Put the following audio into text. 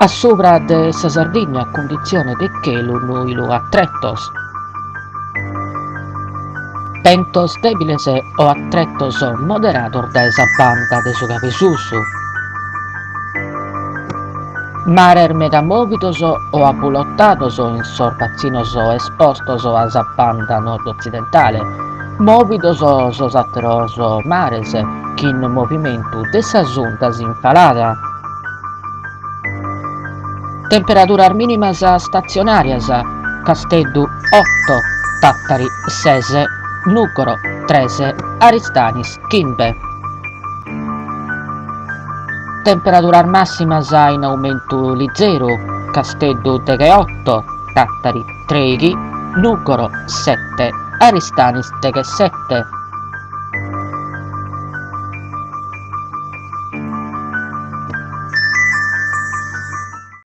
A subra de sa Sardigna cunditzione de chelu nùilu a tretos. Bentos dèbiles o a tretos moderados dae sa banda de su cabesusu. Mares meda mòvidos o abulotados in sos batzinos espostos a sa banda nord-otzidentale, mòvidos sos àteros mares chin movimentu de sas undas in falada. Temperaduras mìnimas statzionàrias, Casteddu oto, Tàtari ses, Nùgoro tres, Aristanis chimbe. Temperaduras màssimas in aumentu lizeru, Casteddu degheoto, Tàtari trèighi, Nùgoro sete, Aristanis deghesete.